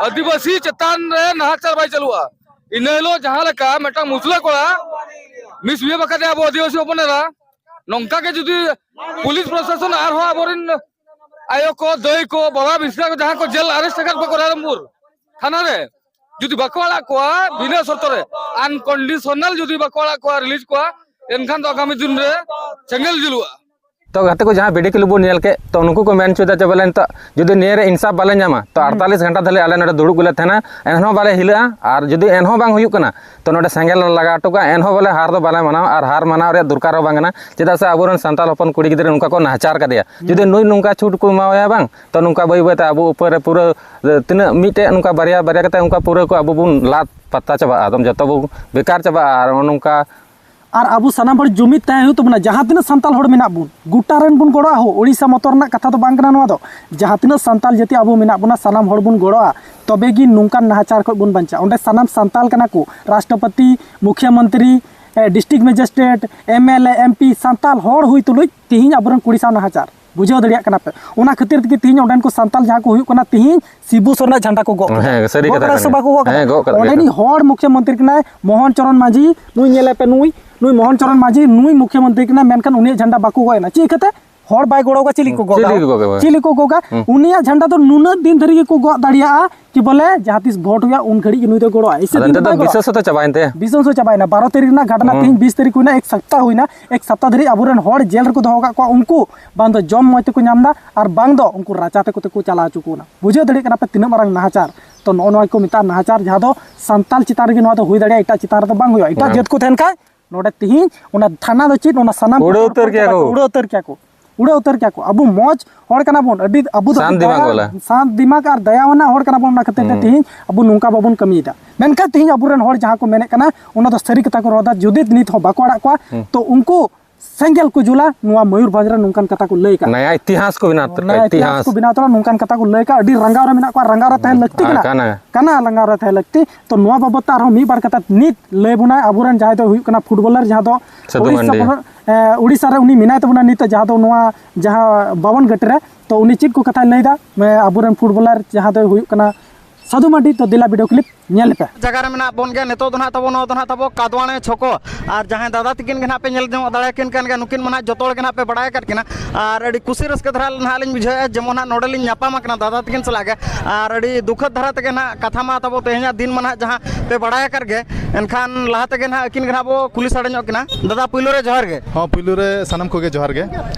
ᱟᱹᱫᱤᱵᱟᱹᱥᱤ ᱪᱮᱛᱟᱱ ᱨᱮ ᱱᱟᱦᱟᱪᱟᱨ ᱵᱟᱭ ᱪᱟᱹᱞᱩᱜᱼᱟ᱾ ᱤᱱᱟᱹ ᱦᱤᱞᱳᱜ ᱡᱟᱦᱟᱸ ᱞᱮᱠᱟ ᱢᱤᱫᱴᱟᱝ ᱢᱩᱥᱞᱟᱹ ᱠᱚᱲᱟ ᱢᱤᱥᱵᱤᱦᱮᱵ ᱟᱠᱟᱫᱮᱭᱟ ᱟᱵᱚ ᱟᱹᱫᱤᱵᱟᱹᱥᱤ ᱦᱚᱯᱚᱱ ᱮᱨᱟ, ᱱᱚᱝᱠᱟ ᱜᱮ ᱡᱩᱫᱤ ᱯᱩᱞᱤᱥ ᱯᱨᱚᱥᱟᱥᱚᱱ ᱟᱨᱦᱚᱸ ᱟᱵᱚᱨᱮᱱ ᱟᱭᱳ ᱠᱚ, ᱫᱟᱹᱭ ᱠᱚ, ᱵᱟᱵᱟ ᱢᱤᱥᱨᱟ ᱠᱚ ᱡᱟᱦᱟᱸ ᱠᱚ ᱡᱮᱞ ᱟᱨᱮᱥᱴ ᱟᱠᱟᱫ ᱠᱚᱣᱟ ᱨᱟᱭᱨᱚᱝᱯᱩᱨ ᱛᱷᱟᱱᱟ ᱨᱮ, ᱡᱩᱫᱤ ᱵᱟᱠᱚ ᱟᱲᱟᱜ ᱠᱚᱣᱟ ᱵᱤᱱᱟᱹ ᱥᱚᱨᱛᱚ ᱨᱮ, ᱟᱱᱠᱚᱱᱰᱤᱥᱚᱱᱟᱞ ᱡᱩᱫᱤ ᱵᱟᱠᱚ ᱟᱲᱟᱜ ᱠᱚᱣᱟ, ᱨᱤᱞᱤᱡᱽ ᱠᱚᱣᱟ, ᱮᱱᱠᱷᱟᱱ ᱫᱚ ᱟᱜᱟᱢᱤ ᱫᱤᱱ ᱨᱮ ᱥᱮᱸᱜᱮᱞ ᱡᱩᱞᱩᱜᱼᱟ᱾ ᱛᱚ ᱜᱟᱛᱮ ᱠᱚ, ᱡᱟᱦᱟᱸ ᱵᱷᱤᱰᱤᱭᱳ ᱠᱞᱤᱯ ᱵᱚᱱ ᱧᱮᱞ ᱠᱮᱫ, ᱛᱚ ᱱᱩᱠᱩ ᱠᱚ ᱢᱮᱱ ᱦᱚᱪᱚᱭᱮᱫᱟ ᱡᱮ ᱵᱚᱞᱮ ᱱᱤᱛᱚᱜ ᱡᱩᱫᱤ ᱱᱤᱭᱟᱹ ᱨᱮ ᱤᱱᱥᱟᱯ ᱵᱟᱞᱮ ᱧᱟᱢᱟ, ᱛᱚ ᱦᱩᱸ᱾ ᱟᱴᱛᱟᱞᱤᱥ ᱜᱷᱚᱱᱴᱟ ᱫᱷᱟᱹᱵᱤᱡ ᱟᱞᱮ ᱱᱚᱰᱮ ᱫᱩᱲᱩᱵ ᱜᱮᱞᱮ ᱛᱟᱦᱮᱱᱟ, ᱮᱱᱦᱚᱸ ᱵᱟᱞᱮ ᱦᱤᱞᱟᱹᱜᱼᱟ᱾ ᱟᱨ ᱡᱩᱫᱤ ᱮᱱᱦᱚᱸ ᱵᱟᱝ ᱦᱩᱭᱩᱜ ᱠᱟᱱᱟ, ᱛᱚ ᱱᱚᱰᱮ ᱥᱮᱸᱜᱮᱞ ᱞᱮ ᱞᱟᱜᱟᱣ ᱦᱚᱴᱚ ᱠᱟᱜᱼᱟ, ᱮᱱᱦᱚᱸ ᱵᱚᱞᱮ ᱦᱟᱨ ᱫᱚ ᱵᱟᱞᱮ ᱢᱟᱱᱟᱣᱟ, ᱟᱨ ᱦᱟᱨ ᱢᱟᱱᱟᱣ ᱨᱮᱭᱟᱜ ᱫᱚᱨᱠᱟᱨ ᱦᱚᱸ ᱵᱟᱝ ᱠᱟᱱᱟ᱾ ᱪᱮᱫᱟᱜ ᱥᱮ ᱟᱵᱚᱨᱮᱱ ᱥᱟᱱᱛᱟᱲ ᱦᱚᱯᱚᱱ ᱠᱩᱲᱤ ᱜᱤᱫᱽᱨᱟᱹ ᱱᱚᱝᱠᱟ ᱠᱚ ᱱᱟᱦᱟᱪᱟᱨ ᱠᱟᱫᱮᱭᱟ, ᱦᱩᱸ᱾ ᱡᱩᱫᱤ ᱱᱩᱭ ᱱᱚᱝᱠᱟ ᱪᱷᱩᱴ ᱠᱚ ᱮᱢᱟᱣᱟᱭᱟ ᱵᱟᱝ, ᱛᱚ ᱱᱚᱝᱠᱟ ᱵᱟᱹᱭ ᱵᱟᱹᱭᱛᱮ ᱟᱵᱚ ᱩᱯᱟᱹᱨ ᱨᱮ ᱯᱩᱨᱟᱹ, ᱮ, ᱛᱤᱱᱟᱹᱜ ᱢᱤᱫᱴᱮᱡ ᱱᱚᱝᱠᱟ ᱵᱟᱨᱭᱟ ᱵᱟᱨᱭᱟ ᱠᱟᱛᱮ ᱱᱚᱝᱠᱟ ᱯᱩᱨᱟᱹ ᱠᱚ ᱟᱵᱚ ᱵᱚᱱ ᱞᱟᱫ ᱯᱟᱛᱟ ᱪᱟᱵᱟᱜᱼᱟ, ᱟᱫᱚᱢ ᱡᱚᱛᱚ ᱵᱚ ᱵᱮᱠᱟᱨ ᱪᱟᱵᱟᱜᱼᱟ᱾ ᱟᱨ ᱱᱚᱜᱼᱚ ᱱᱚᱝᱠᱟ ᱟᱨ ᱟᱵᱚ ᱥᱟᱱᱟᱢ ᱦᱚᱲ ᱡᱩᱢᱤᱫ ᱛᱟᱦᱮᱸ ᱦᱩᱭᱩᱜ ᱛᱟᱵᱚᱱᱟ᱾ ᱡᱟᱦᱟᱸ ᱛᱤᱱᱟᱹᱜ ᱥᱟᱱᱛᱟᱲ ᱦᱚᱲ ᱢᱮᱱᱟᱜ ᱵᱚᱱ, ᱜᱚᱴᱟ ᱨᱮᱱ ᱵᱚᱱ ᱜᱚᱲᱚᱜᱼᱟ ᱦᱳ᱾ ᱳᱰᱤᱥᱟ ᱢᱚᱛᱚ ᱨᱮᱱᱟᱜ ᱠᱟᱛᱷᱟ ᱫᱚ ᱵᱟᱝ ᱠᱟᱱᱟ ᱱᱚᱣᱟ ᱫᱚ᱾ ᱡᱟᱦᱟᱸ ᱛᱤᱱᱟᱹᱜ ᱥᱟᱱᱛᱟᱲ ᱡᱟᱹᱛᱤ ᱟᱵᱚ ᱢᱮᱱᱟᱜ ᱵᱚᱱᱟ, ᱥᱟᱱᱟᱢ ᱦᱚᱲ ᱵᱚᱱ ᱜᱚᱲᱚᱜᱼᱟ, ᱛᱚᱵᱮ ᱜᱮ ᱱᱚᱝᱠᱟᱱ ᱱᱟᱦᱟᱪᱟᱨ ᱠᱷᱚᱱ ᱵᱚᱱ ᱵᱟᱧᱪᱟᱜᱼᱟ᱾ ᱚᱸᱰᱮ ᱥᱟᱱᱟᱢ ᱥᱟᱱᱛᱟᱲ ᱠᱟᱱᱟ ᱠᱚ, ᱨᱟᱥᱴᱨᱚᱯᱚᱛᱤ, ᱢᱩᱠᱷᱭᱟᱹ ᱢᱚᱱᱛᱨᱤ, ᱮ, district magistrate, M L A, M P, ᱥᱟᱱᱛᱟᱲ ᱦᱚᱲ ᱦᱩᱭ ᱛᱩᱞᱩᱡ ᱛᱤᱦᱤᱧ ᱟᱵᱚᱨᱮᱱ ᱠᱩᱲᱤ ᱥᱟᱶ ᱱᱟᱦᱟᱪᱟᱨ᱾ ᱵᱩᱡᱷᱟᱹᱣ ᱫᱟᱲᱮᱭᱟᱜ ᱠᱟᱱᱟ ᱯᱮ? ᱚᱱᱟ ᱠᱷᱟᱹᱛᱤᱨ ᱛᱮᱜᱮ ᱛᱤᱦᱤᱧ ᱚᱸᱰᱮᱱ ᱠᱚ ᱥᱟᱱᱛᱟᱲ ᱡᱟᱦᱟᱸ ᱠᱚ ᱦᱩᱭᱩᱜ ᱠᱟᱱᱟ, ᱛᱤᱦᱤᱧ ᱥᱤᱵᱩ ᱥᱚᱨᱮᱱᱟᱜ ᱡᱷᱟᱱᱰᱟ ᱠᱚ ᱜᱚᱜ ᱠᱟᱫᱟ᱾ ᱦᱮᱸ, ᱥᱟᱹᱨᱤ ᱜᱚᱜ ᱠᱟᱛᱷᱟ ᱠᱟᱫᱟ ᱥᱮ ᱠᱟᱱᱟ᱾ ᱵᱟᱠᱚ ᱜᱚᱜ ᱠᱟᱫᱟ? ᱦᱮᱸ, ᱜᱚᱜ ᱠᱟᱫᱟ ᱚᱸᱰᱮᱱᱤᱡ ᱜᱮ᱾ ᱦᱚᱲ ᱢᱩᱠᱷᱭᱟᱹ ᱢᱚᱱᱛᱨᱤ ᱠᱟᱱᱟᱭ ᱢᱳᱦᱚᱱ ᱪᱚᱨᱚᱱ ᱢᱟᱹᱡᱷᱤ, ᱱᱩᱭ ᱧᱮᱞᱮ ᱯᱮ, ᱱᱩᱭ, ᱱᱩᱭ ᱢᱳᱦᱚᱱ ᱪᱚᱨᱚᱱ ᱢᱟᱹᱡᱷᱤ, ᱱᱩᱭ ᱢᱩᱠᱷᱭᱟᱹ ᱢᱚᱱᱛᱨᱤ ᱠᱟᱱᱟᱭ, ᱢᱮᱱᱠᱷᱟᱱ ᱩᱱᱤᱭᱟᱜ ᱡᱷᱟᱱᱰᱟ ᱵᱟᱠᱚ ᱜᱚᱜ ᱮᱱᱟ᱾ ᱪᱮᱫ ᱤᱠᱷᱟᱹᱛᱮ? ᱦᱚᱲ ᱵᱟᱭ ᱜᱚᱲᱚ ᱟᱠᱚᱣᱟ, ᱪᱮᱫ ᱞᱟᱹᱜᱤᱫ ᱠᱚ ᱜᱚᱜ ᱪᱮᱫ ᱫᱟ? ᱞᱟᱹᱜᱤᱫ ᱠᱚ ᱜᱚᱜ ᱮᱫᱟ? ᱪᱮᱫ ᱞᱟᱹᱜᱤᱫ ᱠᱚ ᱜᱚᱜᱟ? ᱦᱩᱸ᱾ ᱩᱱᱤᱭᱟᱜ ᱡᱷᱟᱱᱰᱟ ᱫᱚ ᱱᱩᱱᱟᱹᱜ ᱫᱤᱱ ᱫᱷᱟᱹᱨᱤᱡ ᱜᱮᱠᱚ ᱜᱚᱜ ᱫᱟᱲᱮᱭᱟᱜᱼᱟ, ᱠᱤ ᱵᱚᱞᱮ ᱡᱟᱦᱟᱸ ᱛᱤᱥ ᱵᱷᱳᱴ ᱦᱩᱭᱩᱜᱼᱟ, ᱩᱱ ᱜᱷᱟᱹᱲᱤᱡ ᱜᱮ ᱱᱩᱭ ᱫᱚᱭ ᱜᱚᱲᱚᱜᱼᱟ᱾ ᱤᱥᱟᱹ ᱟᱫᱚ ᱫᱤᱱ ᱫᱚ ᱱᱤᱛᱚᱜ ᱫᱚ ᱵᱟᱭ ᱜᱚᱲᱚᱜᱼᱟ᱾ ᱵᱤᱥᱥᱟᱹᱥ ᱦᱚᱸᱛᱚ ᱪᱟᱵᱟᱭᱮᱱ ᱛᱟᱭᱟ᱾ ᱵᱤᱥᱥᱟᱹᱥ ᱦᱚᱸ ᱪᱟᱵᱟᱭᱮᱱᱟ᱾ ᱵᱟᱨᱚ ᱛᱟᱹᱨᱤᱠᱷ ᱨᱮᱱᱟᱜ ᱜᱷᱚᱴᱚᱱᱟ ᱦᱩᱸ᱾ ᱛᱮᱦᱮᱧ ᱵᱤᱥ ᱛᱟᱹᱨᱤᱠᱷ ᱦᱩᱭᱱᱟ, ᱮᱠ ᱥᱚᱯᱛᱟᱦ ᱦᱩᱭᱱᱟ, ᱮᱠ ᱥᱚᱯᱛᱟᱦ ᱫᱷᱟᱹᱨᱤᱡ ᱟᱵᱚᱨᱮᱱ ᱦᱚᱲ ᱡᱮᱞ ᱨᱮᱠᱚ ᱫᱚᱦᱚ ᱟᱠᱟᱫ ᱠᱚᱣᱟ᱾ ᱩᱱᱠᱩ ᱵᱟᱝ ᱫᱚ ᱡᱚᱢ ᱢᱚᱡᱽ ᱛᱮᱠᱚ ᱧᱟᱢ ᱮᱫᱟ, ᱟᱨ ᱵᱟᱝ ᱫᱚ ᱩᱱᱠᱩ ᱨᱟᱪᱟ ᱛᱮᱠᱚ ᱛᱮᱠᱚ ᱪᱟᱞᱟᱣ ᱦᱚᱪᱚ ᱠᱚ ᱠᱟᱱᱟ᱾ ᱵᱩᱡᱷᱟᱹᱣ ᱫᱟᱲᱮᱭᱟᱜ ᱠᱟᱱᱟ ᱯᱮ ᱛᱤᱱᱟᱹᱜ ᱢᱟᱨᱟᱝ ᱱᱟᱦᱟᱪᱟᱨ᱾ ᱛᱚ ᱱᱚᱜᱼᱚ ᱱᱚᱣᱟ ᱠᱚ ᱢᱮᱛᱟᱜᱼᱟ ᱱᱟᱦᱟᱪᱟᱨ, ᱡᱟᱦᱟᱸ ᱫᱚ ᱥᱟᱱᱛᱟᱞ ᱪᱮᱛᱟᱱ ᱨᱮᱜᱮ ᱱᱚᱣᱟ ᱫᱚ ᱦᱩᱭ ᱫᱟᱲᱮᱭᱟᱜᱼᱟ, ᱮᱴᱟᱜ ᱪᱮᱛᱟᱱ ᱨᱮᱫᱚ ᱵᱟᱝ ᱦᱩᱭᱩᱜᱼᱟ᱾ ᱮᱴᱟᱜ ᱵᱟᱝ᱾ ᱡᱟᱹᱛ ᱠᱚ ᱛᱟᱦᱮᱱ ᱠᱷᱟᱡ ᱱᱚᱰᱮ ᱛᱤᱦᱤᱧ ᱚᱱᱟ ᱛᱷᱟᱱᱟ ᱫᱚ ᱪᱮᱫ, ᱚᱱᱟ ᱥᱟᱱᱟᱢ ᱩᱲᱟᱹᱣ ᱩᱛᱟᱹᱨ ᱠᱮᱭᱟ ᱠᱚ᱾ ᱩᱲᱟᱹᱣ ᱩᱛᱟᱹᱨ ᱠᱮᱭᱟ ᱠᱚ, ᱩᱲᱟᱹᱣ ᱩᱛᱟᱹᱨ ᱠᱮᱭᱟ ᱠᱚ᱾ ᱟᱵᱚ ᱢᱚᱡᱽ ᱦᱚᱲ ᱠᱟᱱᱟ ᱵᱚᱱ, ᱟᱹᱰᱤ ᱟᱵᱚ ᱫᱚ ᱥᱟᱱᱛ ᱟᱹᱰᱤ ᱫᱤᱢᱟᱜᱽ ᱫᱟᱭᱟ, ᱵᱟᱞᱟ᱾ ᱥᱟᱱᱛ ᱫᱤᱢᱟᱜᱽ ᱟᱨ ᱫᱟᱭᱟᱣᱟᱱᱟᱜ ᱦᱚᱲ ᱠᱟᱱᱟ ᱵᱚᱱ, ᱚᱱᱟ ᱠᱷᱟᱹᱛᱤᱨ ᱛᱮ ᱦᱩᱸ᱾ ᱛᱤᱦᱤᱧ ᱟᱵᱚ ᱱᱚᱝᱠᱟ ᱵᱟᱵᱚᱱ ᱠᱟᱹᱢᱤᱭᱮᱫᱟ᱾ ᱢᱮᱱᱠᱷᱟᱱ ᱛᱤᱦᱤᱧ ᱟᱵᱚᱨᱮᱱ ᱦᱚᱲ ᱡᱟᱦᱟᱸ ᱠᱚ ᱢᱮᱱᱮᱫ ᱠᱟᱱᱟ, ᱚᱱᱟ ᱫᱚ ᱥᱟᱹᱨᱤ ᱠᱟᱛᱷᱟ ᱠᱚ ᱨᱚᱲ ᱮᱫᱟ᱾ ᱡᱩᱫᱤ ᱱᱤᱛ ᱦᱚᱸ ᱵᱟᱠᱚ ᱟᱲᱟᱜ ᱠᱚᱣᱟ, ᱦᱩᱸ᱾ ᱛᱚ ᱩᱱᱠᱩ ᱥᱮᱸᱜᱮᱞ ᱠᱚ ᱡᱩᱞᱟ ᱱᱚᱣᱟ ᱢᱚᱭᱩᱨᱵᱷᱚᱸᱡᱽ ᱨᱮ, ᱱᱚᱝᱠᱟᱱ ᱠᱟᱛᱷᱟ ᱠᱚ ᱞᱟᱹᱭ ᱠᱟᱜ᱾ ᱱᱟᱭᱟ ᱤᱛᱤᱦᱟᱥ ᱠᱚ ᱵᱮᱱᱟᱣ ᱩᱛᱟᱹᱨ ᱱᱟᱭᱟ ᱠᱟᱜᱼᱟ, ᱤᱛᱤᱦᱟᱥ ᱤᱛᱤᱦᱟᱥ᱾ ᱠᱚ ᱵᱮᱱᱟᱣ ᱩᱛᱟᱹᱨᱟ, ᱱᱚᱝᱠᱟᱱ ᱠᱟᱛᱷᱟ ᱠᱚ ᱞᱟᱹᱭ ᱠᱟᱜᱼᱟ᱾ ᱟᱹᱰᱤ ᱨᱟᱸᱜᱟᱣ ᱨᱮ ᱢᱮᱱᱟᱜ ᱠᱚᱣᱟ, ᱨᱟᱸᱜᱟᱣ ᱨᱮ ᱛᱟᱦᱮᱸ ᱦᱩᱸ, ᱞᱟᱹᱠᱛᱤ ᱟᱨ ᱠᱟᱱᱟ᱾ ᱠᱟᱱᱟ, ᱨᱟᱸᱜᱟᱣ ᱨᱮ ᱛᱟᱦᱮᱸ ᱞᱟᱹᱠᱛᱤ᱾ ᱛᱚ ᱱᱚᱣᱟ ᱵᱟᱵᱚᱫ ᱛᱮ ᱟᱨᱦᱚᱸ ᱢᱤᱫ ᱵᱟᱨ ᱠᱟᱛᱷᱟ ᱱᱤᱛ ᱞᱟᱹᱭ ᱵᱚᱱᱟᱭ ᱟᱵᱚᱨᱮᱱ ᱡᱟᱦᱟᱸᱭ ᱫᱚ ᱦᱩᱭᱩᱜ ᱠᱟᱱᱟ ᱯᱷᱩᱴᱵᱚᱞᱟᱨ, ᱡᱟᱦᱟᱸ ᱫᱚ ᱥᱟᱹᱫᱷᱩ ᱩᱲᱤᱥᱥᱟ ᱢᱟᱱᱰᱤ᱾ ᱯᱚᱱᱚᱛ, ᱮ, ᱩᱲᱤᱥᱥᱟ ᱨᱮ ᱩᱱᱤ ᱢᱮᱱᱟᱭ ᱛᱟᱵᱚᱱᱟ ᱱᱤᱛ, ᱡᱟᱦᱟᱸ ᱫᱚ ᱱᱚᱣᱟ ᱡᱟᱦᱟᱸ ᱵᱟᱵᱚᱱ ᱜᱷᱟᱴᱤ ᱨᱮ᱾ ᱛᱚ ᱩᱱᱤ ᱪᱮᱫ ᱠᱚ ᱠᱟᱛᱷᱟᱭ ᱞᱟᱹᱭᱫᱟ, ᱮ, ᱟᱵᱚᱨᱮᱱ ᱯᱷᱩᱴᱵᱚᱞᱟᱨ ᱡᱟᱦᱟᱸ ᱫᱚᱭ ᱦᱩᱭᱩᱜ ᱠᱟᱱᱟ ᱥᱟᱹᱫᱷᱩ ᱢᱟᱱᱰᱤ᱾ ᱛᱚ ᱫᱮᱞᱟ ᱵᱷᱤᱰᱤᱭᱳ ᱠᱞᱤᱯ ᱧᱮᱞ ᱯᱮ᱾ ᱡᱟᱭᱜᱟ ᱨᱮ ᱢᱮᱱᱟᱜ ᱵᱚᱱ ᱜᱮᱭᱟ ᱱᱤᱛᱚᱜ ᱫᱚ ᱱᱟᱦᱟᱜ ᱛᱟᱵᱚ, ᱱᱚᱣᱟ ᱫᱚ ᱱᱟᱦᱟᱜ ᱛᱟᱵᱚ ᱠᱟᱫᱣᱟᱱᱮ ᱪᱷᱚᱠᱚ᱾ ᱟᱨ ᱡᱟᱦᱟᱸᱭ ᱫᱟᱫᱟ ᱛᱟᱹᱠᱤᱱ ᱜᱮ ᱱᱟᱦᱟᱜ ᱯᱮ ᱧᱮᱞ ᱧᱚᱜ ᱫᱟᱲᱮᱭᱟᱠᱤᱱ ᱠᱟᱱ ᱜᱮᱭᱟ, ᱱᱩᱠᱤᱱ ᱢᱟ ᱱᱟᱦᱟᱜ ᱡᱚᱛᱚ ᱦᱚᱲ ᱜᱮ ᱱᱟᱦᱟᱜ ᱯᱮ ᱵᱟᱲᱟᱭ ᱟᱠᱟᱫ ᱠᱤᱱᱟ᱾ ᱟᱨ ᱟᱹᱰᱤ ᱠᱩᱥᱤ ᱨᱟᱹᱥᱠᱟᱹ ᱫᱷᱟᱨᱟ ᱱᱟᱦᱟᱜ ᱞᱤᱧ ᱵᱩᱡᱷᱟᱹᱣᱮᱫᱼᱟ, ᱡᱮᱢᱚᱱ ᱱᱟᱦᱟᱜ ᱱᱚᱰᱮ ᱞᱤᱧ ᱧᱟᱯᱟᱢ ᱟᱠᱟᱱᱟ ᱫᱟᱫᱟ ᱛᱟᱹᱠᱤᱱ ᱥᱟᱞᱟᱜ ᱜᱮ᱾ ᱟᱨ ᱟᱹᱰᱤ ᱫᱩᱠᱷᱟᱹᱛ ᱫᱷᱟᱨᱟ ᱛᱮᱜᱮ ᱱᱟᱦᱟᱜ ᱠᱟᱛᱷᱟ ᱢᱟ ᱛᱟᱵᱚ ᱛᱮᱦᱮᱧᱟᱜ ᱫᱤᱱ ᱢᱟ ᱱᱟᱦᱟᱜ ᱡᱟᱦᱟᱸ ᱯᱮ ᱵᱟᱲᱟᱭ ᱟᱠᱟᱫ ᱜᱮ, ᱮᱱᱠᱷᱟᱱ ᱞᱟᱦᱟ ᱛᱮᱜᱮ ᱱᱟᱦᱟᱜ ᱟᱹᱠᱤᱱ ᱜᱮ ᱱᱟᱦᱟᱜ ᱵᱚ ᱠᱩᱞᱤ ᱥᱟᱰᱮ ᱧᱚᱜ ᱠᱤᱱᱟ᱾ ᱫᱟᱫᱟ, ᱯᱩᱭᱞᱩ ᱨᱮ ᱡᱚᱦᱟᱨ ᱜᱮ᱾ ᱦᱚᱸ, ᱯᱩᱭᱞᱩ ᱨᱮ ᱥᱟᱱᱟᱢ ᱠᱚᱜᱮ ᱡᱚᱦᱟᱨ ᱜᱮ᱾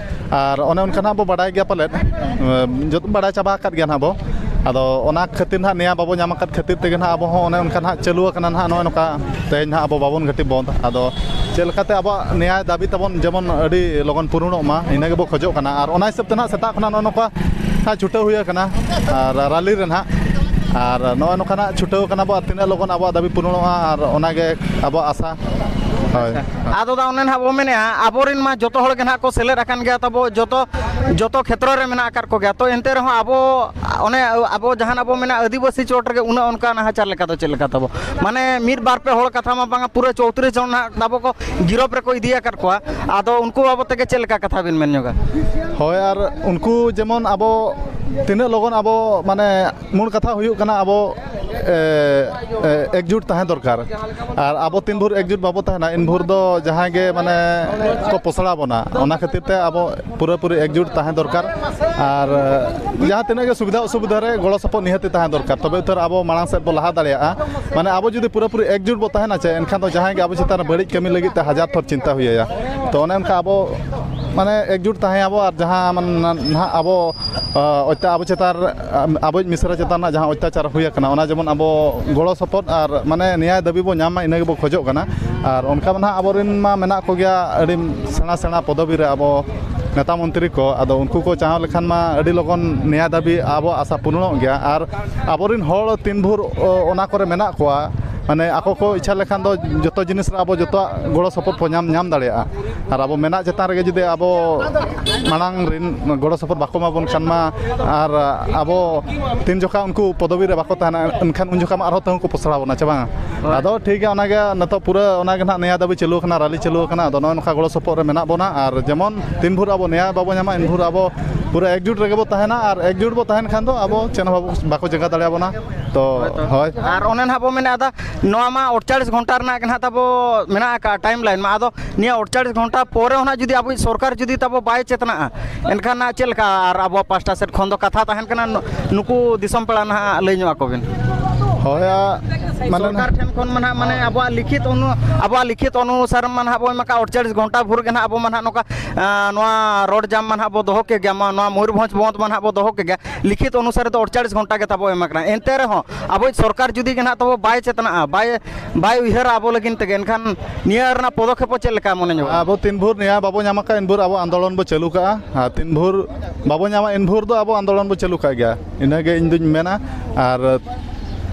ᱟᱨ ᱚᱱᱮ ᱚᱱᱠᱟ ᱱᱟᱦᱟᱜ ᱵᱚ ᱵᱟᱰᱟᱭ ᱜᱮᱭᱟ ᱯᱟᱞᱮᱫ, ᱮᱸ, ᱡᱚᱛᱚ ᱵᱟᱰᱟᱭ ᱪᱟᱵᱟ ᱟᱠᱟᱫ ᱜᱮᱭᱟ ᱱᱟᱦᱟᱜ ᱵᱚ᱾ ᱟᱫᱚ ᱚᱱᱟ ᱠᱷᱟᱹᱛᱤᱨ ᱱᱟᱦᱟᱜ ᱱᱮᱭᱟ ᱵᱟᱵᱚ ᱧᱟᱢ ᱟᱠᱟᱫ ᱠᱷᱟᱹᱛᱤᱨ ᱛᱮᱜᱮ ᱱᱟᱦᱟᱜ ᱟᱵᱚ ᱦᱚᱸ ᱚᱱᱮ ᱚᱱᱠᱟ ᱱᱟᱦᱟᱜ ᱪᱟᱹᱞᱩ ᱟᱠᱟᱱᱟ ᱱᱟᱦᱟᱜ ᱱᱚᱜᱼᱚᱭ ᱱᱚᱝᱠᱟ ᱛᱮᱦᱮᱧ ᱱᱟᱦᱟᱜ ᱟᱵᱚ ᱵᱟᱵᱚᱱ ᱜᱷᱟᱹᱴᱤ ᱵᱚᱱᱫᱷ᱾ ᱟᱫᱚ ᱪᱮᱫ ᱞᱮᱠᱟᱛᱮ ᱟᱵᱚᱣᱟᱜ ᱱᱮᱭᱟ ᱫᱟᱹᱵᱤ ᱛᱟᱵᱚᱱ ᱡᱮᱢᱚᱱ ᱟᱹᱰᱤ ᱞᱚᱜᱚᱱ ᱯᱩᱨᱩᱱᱚᱜ ᱢᱟ, ᱤᱱᱟᱹ ᱜᱮᱵᱚ ᱠᱷᱚᱡᱚᱜ ᱠᱟᱱᱟ᱾ ᱟᱨ ᱚᱱᱟ ᱦᱤᱥᱟᱹᱵ ᱛᱮ ᱱᱟᱦᱟᱜ ᱥᱮᱛᱟᱜ ᱠᱷᱚᱱᱟᱜ ᱱᱚᱜᱼᱚ ᱱᱚᱝᱠᱟ ᱱᱟᱦᱟᱜ ᱪᱷᱩᱴᱟᱹᱣ ᱦᱩᱭ ᱟᱠᱟᱱᱟ, ᱟᱨ ᱨᱟᱞᱤ ᱨᱮ ᱱᱟᱦᱟᱜ᱾ ᱟᱨ ᱱᱚᱜᱼᱚᱭ ᱱᱚᱝᱠᱟ ᱱᱟᱦᱟᱜ ᱪᱷᱩᱴᱟᱹᱣ ᱠᱟᱱᱟ ᱵᱚ, ᱟᱨ ᱛᱤᱱᱟᱹᱜ ᱞᱚᱜᱚᱱ ᱟᱵᱚᱣᱟᱜ ᱫᱟᱹᱵᱤ ᱯᱩᱨᱩᱱᱚᱜᱼᱟ, ᱟᱨ ᱚᱱᱟᱜᱮ ᱟᱵᱚᱣᱟᱜ ᱟᱥᱟ᱾ ᱦᱳᱭ᱾ ᱟᱫᱚ ᱫᱟ ᱚᱱᱮ ᱱᱟᱦᱟᱜ ᱵᱚ ᱢᱮᱱᱮᱫᱼᱟ, ᱟᱵᱚᱨᱮᱱ ᱢᱟ ᱡᱚᱛᱚ ᱦᱚᱲ ᱜᱮ ᱱᱟᱦᱟᱜ ᱠᱚ ᱥᱮᱞᱮᱫ ᱟᱠᱟᱱ ᱜᱮᱭᱟ ᱛᱟᱵᱚ, ᱡᱚᱛᱚ, ᱡᱚᱛᱚ ᱠᱷᱮᱛᱨᱚ ᱨᱮ ᱢᱮᱱᱟᱜ ᱟᱠᱟᱫ ᱠᱚᱜᱮᱭᱟ᱾ ᱛᱚ ᱮᱱᱛᱮ ᱨᱮᱦᱚᱸ ᱟᱵᱚ, ᱚᱱᱮ ᱟᱵᱚ ᱡᱟᱦᱟᱱ ᱟᱵᱚ ᱢᱮᱱᱟ ᱟᱹᱫᱤᱵᱟᱹᱥᱤ ᱪᱚᱴ ᱨᱮᱜᱮ ᱩᱱᱟᱹᱜ ᱚᱱᱠᱟ ᱱᱟᱦᱟᱪᱟᱨ ᱞᱮᱠᱟ ᱫᱚ ᱪᱮᱫ ᱞᱮᱠᱟ ᱛᱟᱵᱚ? ᱢᱟᱱᱮ ᱢᱤᱫ ᱵᱟᱨ ᱯᱮ ᱦᱚᱲ ᱠᱟᱛᱷᱟ ᱢᱟ ᱵᱟᱝᱟ, ᱯᱩᱨᱟᱹ ᱪᱳᱭᱛᱨᱤᱥ ᱡᱚᱱ ᱱᱟᱦᱟᱜ ᱛᱟᱵᱚ ᱠᱚ ᱜᱤᱨᱚᱯ ᱨᱮᱠᱚ ᱤᱫᱤ ᱟᱠᱟᱫ ᱠᱚᱣᱟ᱾ ᱟᱫᱚ ᱩᱱᱠᱩ ᱵᱟᱵᱚᱫ ᱛᱮᱜᱮ ᱪᱮᱫ ᱞᱮᱠᱟ ᱠᱟᱛᱷᱟ ᱵᱤᱱ ᱢᱮᱱ ᱧᱚᱜᱟ? ᱦᱳᱭ, ᱟᱨ ᱩᱱᱠᱩ ᱡᱮᱢᱚᱱ ᱟᱵᱚ ᱛᱤᱱᱟᱹᱜ ᱞᱚᱜᱚᱱ ᱟᱵᱚ, ᱢᱟᱱᱮ, ᱢᱩᱞ ᱠᱟᱛᱷᱟ ᱦᱩᱭᱩᱜ ᱠᱟᱱᱟ ᱟᱵᱚ, ᱮ, ᱮ, ᱮᱠᱡᱩᱴ ᱛᱟᱦᱮᱸ ᱫᱚᱨᱠᱟᱨ᱾ ᱟᱨ ᱟᱵᱚ ᱛᱤᱱ ᱵᱷᱳᱨ ᱮᱠᱡᱩᱴ ᱵᱟᱵᱚ ᱛᱟᱦᱮᱱᱟ, ᱤᱱ ᱵᱷᱳᱨ ᱫᱚ ᱡᱟᱦᱟᱸᱭ ᱜᱮ, ᱢᱟᱱᱮ, ᱠᱚ ᱯᱚᱥᱲᱟ ᱵᱚᱱᱟ᱾ ᱚᱱᱟ ᱠᱷᱟᱹᱛᱤᱨ ᱛᱮ ᱟᱵᱚ ᱯᱩᱨᱟᱹᱯᱩᱨᱤ ᱮᱠᱡᱩᱴ ᱛᱟᱦᱮᱸ ᱫᱚᱨᱠᱟᱨ᱾ ᱟᱨ, ᱮ, ᱡᱟᱦᱟᱸ ᱛᱤᱱᱟᱹᱜ ᱜᱮ ᱥᱩᱵᱤᱫᱷᱟ ᱚᱥᱩᱵᱤᱫᱷᱟ ᱨᱮ ᱜᱚᱲᱚ ᱥᱚᱯᱚᱦᱚᱫ ᱱᱤᱦᱟᱹᱛᱤ ᱛᱟᱦᱮᱸ ᱫᱚᱨᱠᱟᱨ, ᱛᱚᱵᱮ ᱩᱛᱟᱹᱨ ᱟᱵᱚ ᱢᱟᱲᱟᱝ ᱥᱮᱫ ᱵᱚ ᱞᱟᱦᱟ ᱫᱟᱲᱮᱭᱟᱜᱼᱟ᱾ ᱢᱟᱱᱮ, ᱟᱵᱚ ᱡᱩᱫᱤ ᱯᱩᱨᱟᱹᱯᱩᱨᱤ ᱮᱠᱡᱩᱴ ᱵᱚ ᱛᱟᱦᱮᱱᱟ ᱪᱮ, ᱮᱱᱠᱷᱟᱱ ᱫᱚ ᱡᱟᱦᱟᱸᱭ ᱜᱮ ᱟᱵᱚ ᱪᱮᱛᱟᱱ ᱨᱮ ᱵᱟᱹᱲᱤᱡ ᱠᱟᱹᱢᱤ ᱞᱟᱹᱜᱤᱫ ᱛᱮ ᱦᱟᱡᱟᱨ ᱛᱷᱚᱨ ᱪᱤᱱᱛᱟ ᱦᱩᱭ ᱟᱭᱟ᱾ ᱛᱚ ᱚᱱᱮ ᱚᱱᱠᱟ ᱟᱵᱚ, ᱢᱟᱱᱮ, ᱮᱠᱡᱩᱴ ᱛᱟᱦᱮᱸ ᱟᱵᱚ, ᱟᱨ ᱡᱟᱦᱟᱸ, ᱢᱟᱱᱮ, ᱱᱟᱦᱟᱜ ᱟᱵᱚ ᱚᱛᱛᱟ-, ᱟᱵᱚ ᱪᱮᱛᱟᱱ ᱨᱮ, ᱟᱵᱚᱭᱤᱡ ᱢᱤᱥᱨᱟ ᱪᱮᱛᱟᱱ ᱨᱮᱱᱟᱜ ᱡᱟᱦᱟᱸ ᱚᱛᱛᱟᱪᱟᱨ ᱦᱩᱭ ᱟᱠᱟᱱᱟ, ᱚᱱᱟ ᱡᱮᱢᱚᱱ ᱟᱵᱚ ᱜᱚᱲᱚ ᱥᱚᱯᱚᱦᱚᱫ ᱟᱨ ᱢᱟᱱᱮ ᱱᱮᱭᱟᱭ ᱫᱟᱹᱵᱤ ᱵᱚ ᱧᱟᱢ ᱢᱟ, ᱤᱱᱟᱹ ᱜᱮᱵᱚ ᱠᱷᱚᱡᱚᱜ ᱠᱟᱱᱟ᱾ ᱟᱨ ᱚᱱᱠᱟ ᱢᱟ ᱱᱟᱦᱟᱜ ᱟᱵᱚᱨᱮᱱ ᱢᱟ ᱢᱮᱱᱟᱜ ᱠᱚᱜᱮᱭᱟ ᱟᱹᱰᱤ ᱥᱮᱬᱟ ᱥᱮᱬᱟ ᱯᱚᱫᱚᱵᱤ ᱨᱮ ᱟᱵᱚ ᱱᱮᱛᱟ ᱢᱚᱱᱛᱨᱤ ᱠᱚ, ᱟᱫᱚ ᱩᱱᱠᱩ ᱠᱚ ᱪᱟᱦᱟᱣ ᱞᱮᱠᱷᱟᱱ ᱢᱟ ᱟᱹᱰᱤ ᱞᱚᱜᱚᱱ ᱱᱮᱭᱟ ᱫᱟᱹᱵᱤ ᱟᱵᱚ ᱟᱥᱟ ᱯᱩᱨᱚᱱᱚᱜ ᱜᱮᱭᱟ᱾ ᱟᱨ ᱟᱵᱚᱨᱮᱱ ᱦᱚᱲ ᱛᱤᱱ ᱵᱷᱳᱨ, ᱚ, ᱚᱱᱟ ᱠᱚᱨᱮ ᱢᱮᱱᱟᱜ ᱠᱚᱣᱟ, ᱢᱟᱱᱮ ᱟᱠᱚ ᱠᱚ ᱤᱪᱪᱷᱟ ᱞᱮᱠᱷᱟᱱ ᱫᱚ ᱡᱚᱛᱚ ᱡᱤᱱᱤᱥ ᱨᱮ ᱟᱵᱚ ᱡᱚᱛᱚᱣᱟᱜ ᱜᱚᱲᱚ ᱥᱚᱯᱚᱦᱚᱫ ᱵᱚ ᱧᱟᱢ, ᱧᱟᱢ ᱫᱟᱲᱮᱭᱟᱜᱼᱟ᱾ ᱟᱨ ᱟᱵᱚ ᱢᱮᱱᱟᱜ ᱪᱮᱛᱟᱱ ᱨᱮᱜᱮ ᱡᱩᱫᱤ ᱟᱵᱚ ᱢᱟᱲᱟᱝ ᱨᱮᱱ ᱜᱚᱲᱚ ᱥᱚᱯᱚᱦᱚᱫ ᱵᱟᱠᱚ ᱮᱢᱟ ᱵᱚᱱ ᱠᱷᱟᱱ ᱢᱟ, ᱟᱨ ᱟᱵᱚ ᱛᱤᱱ ᱡᱚᱠᱷᱟ ᱩᱱᱠᱩ ᱯᱚᱫᱚᱵᱤ ᱨᱮ ᱵᱟᱠᱚ ᱛᱟᱦᱮᱱᱟ, ᱮᱱᱠᱷᱟᱱ ᱩᱱ ᱡᱚᱠᱷᱟ ᱢᱟ ᱟᱨᱦᱚᱸ ᱛᱟᱹᱦᱩ ᱠᱚ ᱯᱚᱥᱲᱟᱣ ᱵᱚᱱᱟ, ᱪᱮ ᱵᱟᱝᱟ? ᱦᱳᱭ᱾ ᱟᱫᱚ ᱴᱷᱤᱠ ᱜᱮᱭᱟ, ᱚᱱᱟᱜᱮ ᱱᱤᱛᱚᱜ ᱯᱩᱨᱟᱹ ᱚᱱᱟᱜᱮ ᱱᱟᱦᱟᱜ ᱱᱮᱭᱟ ᱫᱟᱹᱵᱤ ᱪᱟᱹᱞᱩ ᱟᱠᱟᱱᱟ, ᱨᱟᱞᱤ ᱪᱟᱹᱞᱩ ᱟᱠᱟᱱᱟ᱾ ᱟᱫᱚ ᱱᱚᱜᱼᱚᱭ ᱱᱚᱝᱠᱟ ᱜᱚᱲᱚ ᱥᱚᱯᱚᱦᱚᱫ ᱨᱮ ᱢᱮᱱᱟᱜ ᱵᱚᱱᱟ, ᱟᱨ ᱡᱮᱢᱚᱱ ᱛᱤᱱ ᱵᱷᱳᱨ ᱟᱵᱚ ᱱᱮᱭᱟ ᱵᱟᱵᱚ ᱧᱟᱢᱟ, ᱮᱱ ᱵᱷᱳᱨ ᱟᱵᱚ ᱯᱩᱨᱟᱹ ᱮᱠᱡᱩᱴ ᱨᱮᱜᱮ ᱵᱚ ᱛᱟᱦᱮᱱᱟ, ᱟᱨ ᱮᱠᱡᱩᱴ ᱵᱚ ᱛᱟᱦᱮᱱ ᱠᱷᱟᱱ ᱫᱚ ᱟᱵᱚ ᱪᱮᱫ ᱦᱚᱸ ᱵᱟᱵᱚ, ᱵᱟᱠᱚ ᱪᱮᱠᱟ ᱫᱟᱲᱮᱭᱟᱵᱚᱱᱟ᱾ ᱛᱚ, ᱦᱳᱭ᱾ ᱟᱨ ᱚᱱᱮ ᱱᱟᱦᱟᱜ ᱵᱚ ᱢᱮᱱᱮᱫᱼᱟ, ᱱᱚᱣᱟ ᱢᱟ ᱟᱴᱪᱟᱞᱤᱥ ᱜᱷᱚᱱᱴᱟ ᱨᱮᱱᱟᱜ ᱜᱮ ᱱᱟᱦᱟᱜ ᱛᱟᱵᱚ ᱢᱮᱱᱟᱜ ᱟᱠᱟᱫ ᱴᱟᱭᱤᱢ ᱞᱟᱭᱤᱱ ᱢᱟ᱾ ᱟᱫᱚ ᱱᱤᱭᱟᱹ ᱟᱴᱪᱟᱞᱤᱥ ᱜᱷᱚᱱᱴᱟ ᱯᱚᱨᱮ ᱦᱚᱸ ᱱᱟᱦᱟᱜ ᱡᱩᱫᱤ ᱟᱵᱚᱭᱤᱡ ᱥᱚᱨᱠᱟᱨ ᱡᱩᱫᱤ ᱛᱟᱵᱚ ᱵᱟᱭ ᱪᱮᱛᱱᱟᱜᱼᱟ, ᱮᱱᱠᱷᱟᱱ ᱱᱟᱦᱟᱜ ᱪᱮᱫ ᱞᱮᱠᱟ ᱟᱨ ᱟᱵᱚᱣᱟᱜ ᱯᱟᱥᱴᱟ ᱥᱮᱫ ᱠᱷᱚᱱ ᱫᱚ ᱠᱟᱛᱷᱟ ᱛᱟᱦᱮᱱ ᱠᱟᱱᱟ, ᱱᱩ-, ᱱᱩᱠᱩ ᱫᱤᱥᱚᱢ ᱯᱮᱲᱟ ᱱᱟᱦᱟᱜ ᱞᱟᱹᱭ ᱧᱚᱜ ᱟᱠᱚ ᱵᱤᱱ᱾ ᱦᱳᱭ, ᱟ, ᱢᱟᱱᱮ ᱥᱚᱨᱠᱟᱨ ᱴᱷᱮᱱ ᱠᱷᱚᱱ ᱢᱟ ᱱᱟᱦᱟᱜ, ᱢᱟᱱᱮ, ᱟᱵᱚᱣᱟᱜ ᱞᱤᱠᱷᱤᱛ ᱚᱱᱩ-, ᱟᱵᱚᱣᱟᱜ ᱞᱤᱠᱷᱤᱛ ᱚᱱᱩᱥᱟᱨ ᱢᱟ ᱱᱟᱦᱟᱜ ᱵᱚᱱ ᱮᱢ ᱟᱠᱟᱫ ᱟᱴᱪᱟᱞᱤᱥ ᱜᱷᱚᱱᱴᱟ ᱵᱷᱳᱨ ᱜᱮ ᱱᱟᱦᱟᱜ ᱟᱵᱚ ᱢᱟ ᱱᱟᱦᱟᱜ ᱱᱚᱝᱠᱟ, ᱟ, ᱱᱚᱣᱟ ᱨᱳᱰ ᱡᱟᱢ ᱢᱟ ᱱᱟᱦᱟᱜ ᱵᱚ ᱫᱚᱦᱚ ᱠᱮᱫ ᱜᱮᱭᱟ, ᱢᱟ, ᱱᱚᱣᱟ ᱢᱚᱭᱩᱨᱵᱷᱚᱸᱡᱽ ᱵᱚᱱᱫᱷ ᱢᱟ ᱱᱟᱦᱟᱜ ᱵᱚ ᱫᱚᱦᱚ ᱠᱮᱫ ᱜᱮᱭᱟ, ᱞᱤᱠᱷᱤᱛ ᱚᱱᱩᱥᱟᱨ ᱫᱚ ᱟᱴᱪᱟᱞᱤᱥ ᱜᱷᱚᱱᱴᱟ ᱜᱮ ᱛᱟᱵᱚ ᱮᱢ ᱟᱠᱟᱱᱟ᱾ ᱮᱱᱛᱮ ᱨᱮᱦᱚᱸ ᱟᱵᱚᱭᱤᱡ ᱥᱚᱨᱠᱟᱨ ᱡᱩᱫᱤ ᱜᱮ ᱱᱟᱦᱟᱜ ᱛᱟᱵᱚ ᱵᱟᱭ ᱪᱮᱛᱱᱟᱜᱼᱟ, ᱵᱟᱭ, ᱵᱟᱭ ᱩᱭᱦᱟᱹᱨᱟ ᱟᱵᱚ ᱞᱟᱹᱜᱤᱫ ᱛᱮᱜᱮ, ᱮᱱᱠᱷᱟᱱ ᱱᱤᱭᱟᱹ ᱨᱮᱱᱟᱜ ᱯᱚᱫᱚᱠᱷᱮᱯ ᱪᱮᱫ ᱞᱮᱠᱟ ᱢᱚᱱᱮ ᱧᱚᱜᱼᱟ? ᱟᱵᱚ ᱛᱤᱱ ᱵᱷᱳᱨ ᱱᱮᱭᱟ ᱵᱟᱵᱚ ᱧᱟᱢ ᱟᱠᱟᱫ, ᱮᱱ ᱵᱷᱳᱨ ᱟᱵᱚ ᱟᱱᱫᱳᱞᱚᱱ ᱵᱚ ᱪᱟᱹᱞᱩ ᱠᱟᱜᱼᱟ, ᱟᱨ ᱛᱤᱱ ᱵᱷᱳᱨ ᱵᱟᱵᱚ ᱧᱟᱢᱟ, ᱮᱱ ᱵᱷᱳᱨ ᱫᱚ ᱟᱵᱚ ᱟᱱᱫᱳᱞᱚᱱ ᱵᱚ ᱪᱟᱹᱞᱩ ᱠᱟᱜ ᱜᱮᱭᱟ᱾ ᱤᱱᱟᱹᱜᱮ ᱤᱧ ᱫᱩᱧ ᱢᱮᱱᱟ᱾ ᱟᱨ,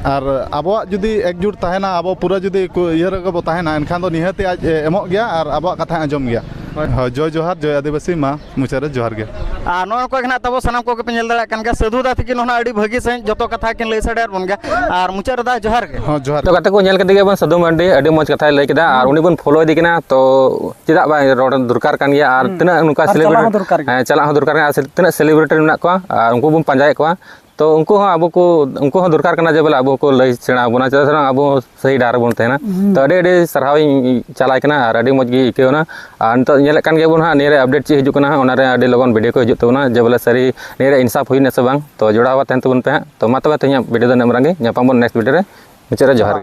ᱟᱨ ᱟᱵᱚᱣᱟᱜ ᱡᱩᱫᱤ ᱮᱠᱡᱩᱴ ᱛᱟᱦᱮᱱᱟ, ᱟᱵᱚ ᱯᱩᱨᱟᱹ ᱡᱩᱫᱤ ᱠᱚ ᱤᱭᱟᱹ ᱨᱮᱜᱮ ᱵᱚ ᱛᱟᱦᱮᱱᱟ, ᱮᱱᱠᱷᱟᱱ ᱫᱚ ᱱᱤᱦᱟᱹᱛᱤ ᱟᱡ ᱮ ᱮᱢᱚᱜ ᱜᱮᱭᱟ ᱟᱨ ᱟᱵᱚᱣᱟᱜ ᱠᱟᱛᱷᱟᱭ ᱟᱸᱡᱚᱢ ᱜᱮᱭᱟ᱾ ᱦᱳᱭ᱾ ᱦᱳᱭ, ᱡᱚᱭ ᱡᱚᱦᱟᱨ, ᱡᱚᱭ ᱟᱹᱫᱤᱵᱟᱹᱥᱤ, ᱢᱟ ᱢᱩᱪᱟᱹᱫ ᱨᱮ ᱡᱚᱦᱟᱨ ᱜᱮ᱾ ᱟᱨ ᱱᱚᱜᱼᱚ ᱱᱚᱝᱠᱟ ᱜᱮ ᱱᱟᱦᱟᱜ ᱛᱟᱵᱚ ᱥᱟᱱᱟᱢ ᱠᱚᱜᱮ ᱯᱮ ᱧᱮᱞ ᱫᱟᱲᱮᱭᱟᱜ ᱠᱟᱱ ᱜᱮᱭᱟ, ᱥᱟᱹᱫᱷᱩ ᱫᱟ ᱛᱤᱠᱤᱱ ᱦᱚᱸ ᱱᱟᱦᱟᱜ ᱟᱹᱰᱤ ᱵᱷᱟᱹᱜᱤ ᱥᱟᱺᱦᱤᱡ ᱡᱚᱛᱚ ᱠᱟᱛᱷᱟ ᱠᱤᱱ ᱞᱟᱹᱭ ᱥᱟᱰᱮᱭᱟᱫ ᱵᱚᱱ ᱜᱮᱭᱟ᱾ ᱟᱨ ᱢᱩᱪᱟᱹᱫ ᱨᱮᱫᱚ ᱡᱚᱦᱟᱨ ᱜᱮ᱾ ᱦᱚᱸ, ᱡᱚᱦᱟᱨ ᱛᱚ ᱜᱮ᱾ ᱜᱟᱛᱮ ᱠᱚ ᱧᱮᱞ ᱠᱮᱫ ᱜᱮᱭᱟ ᱵᱚᱱ ᱥᱟᱹᱫᱷᱩ ᱢᱟᱨᱰᱤ, ᱟᱹᱰᱤ ᱢᱚᱡᱽ ᱠᱟᱛᱷᱟᱭ ᱞᱟᱹᱭ ᱠᱮᱫᱟ, ᱟᱨ ᱦᱩᱸ᱾ ᱩᱱᱤ ᱵᱚᱱ ᱯᱷᱳᱞᱳ ᱤᱫᱤ ᱠᱟᱱᱟ, ᱛᱚ ᱪᱮᱫᱟᱜ ᱵᱟᱝ ᱨᱚᱲ ᱫᱚᱨᱠᱟᱨ ᱠᱟᱱ ᱜᱮᱭᱟ, ᱟᱨ ᱦᱩᱸ᱾ ᱛᱤᱱᱟᱹᱜ ᱱᱚᱝᱠᱟ ᱟᱨ ᱪᱟᱞᱟᱣ ᱥᱮᱞᱤᱵᱨᱮᱴ-, ᱦᱚᱸ ᱫᱚᱨᱠᱟᱨ ᱜᱮ᱾ ᱦᱮᱸ, ᱪᱟᱞᱟᱜ ᱦᱚᱸ ᱫᱚᱨᱠᱟᱨ ᱜᱮ, ᱟᱨ ᱥᱮ-, ᱛᱤᱱᱟᱹᱜ ᱥᱮᱞᱤᱵᱨᱤᱴᱤ ᱢᱮᱱᱟᱜ ᱠᱚᱣᱟ, ᱟᱨ ᱩᱱᱠᱩ ᱵᱚᱱ ᱯᱟᱸᱡᱟᱭᱮᱫ ᱠᱚᱣᱟ, ᱛᱚ ᱩᱱᱠᱩ ᱦᱚᱸ ᱟᱵᱚ ᱠᱚ, ᱩᱱᱠᱩ ᱦᱚᱸ ᱫᱚᱨᱠᱟᱨ ᱠᱟᱱᱟ ᱡᱮ ᱵᱚᱞᱮ ᱟᱵᱚ ᱠᱚ ᱞᱟᱹᱭ ᱥᱮᱬᱟ ᱟᱵᱚᱱᱟ, ᱪᱮᱫᱟᱜ ᱥᱮ ᱵᱟᱝ ᱟᱵᱚ ᱥᱟᱹᱦᱤ ᱰᱟᱦᱟᱨ ᱨᱮᱵᱚᱱ ᱛᱟᱦᱮᱱᱟ᱾ ᱦᱩᱸ᱾ ᱛᱚ ᱟᱹᱰᱤ ᱟᱹᱰᱤ ᱥᱟᱨᱦᱟᱣ ᱤᱧ ᱪᱟᱞᱟᱭ ᱠᱟᱱᱟ, ᱟᱨ ᱟᱹᱰᱤ ᱢᱚᱡᱽ ᱜᱮ ᱟᱹᱭᱠᱟᱹᱣ ᱮᱱᱟ᱾ ᱟᱨ ᱱᱤᱛᱚᱜ ᱧᱮᱞᱮᱫ ᱠᱟᱱ ᱜᱮᱭᱟ ᱵᱚᱱ ᱦᱟᱸᱜ, ᱱᱤᱭᱟᱹ ᱨᱮ ᱟᱯᱰᱮᱴ ᱪᱮᱫ ᱦᱤᱡᱩᱜ ᱠᱟᱱᱟ ᱦᱟᱸᱜ, ᱚᱱᱟ ᱨᱮ ᱟᱹᱰᱤ ᱞᱚᱜᱚᱱ ᱵᱷᱤᱰᱤᱭᱳ ᱠᱚ ᱦᱤᱡᱩᱜ ᱛᱟᱵᱚᱱᱟ, ᱡᱮ ᱵᱚᱞᱮ ᱥᱟᱹᱨᱤ ᱱᱤᱭᱟᱹ ᱨᱮ ᱤᱱᱥᱟᱯ ᱦᱩᱭᱱᱟ ᱥᱮ ᱵᱟᱝ᱾ ᱛᱚ ᱡᱚᱲᱟᱣ ᱠᱟᱛᱮ ᱛᱟᱦᱮᱱ ᱛᱟᱵᱚᱱ ᱯᱮ ᱦᱟᱸᱜ᱾ ᱛᱚ ᱢᱟ ᱛᱚᱵᱮ ᱛᱮᱦᱮᱧᱟᱜ ᱵᱷᱤᱰᱤᱭᱳ ᱫᱚ ᱱᱤᱱᱟᱹᱜ ᱢᱟᱨᱟᱝ ᱜᱮ, ᱧᱟᱯᱟᱢ ᱵᱚᱱ ᱱᱮᱠᱥᱴ ᱵᱷᱤᱰᱤᱭᱳ ᱨᱮ᱾ ᱢᱩᱪᱟᱹᱫ ᱨᱮ ᱡᱚᱦᱟᱨ ᱜᱮ᱾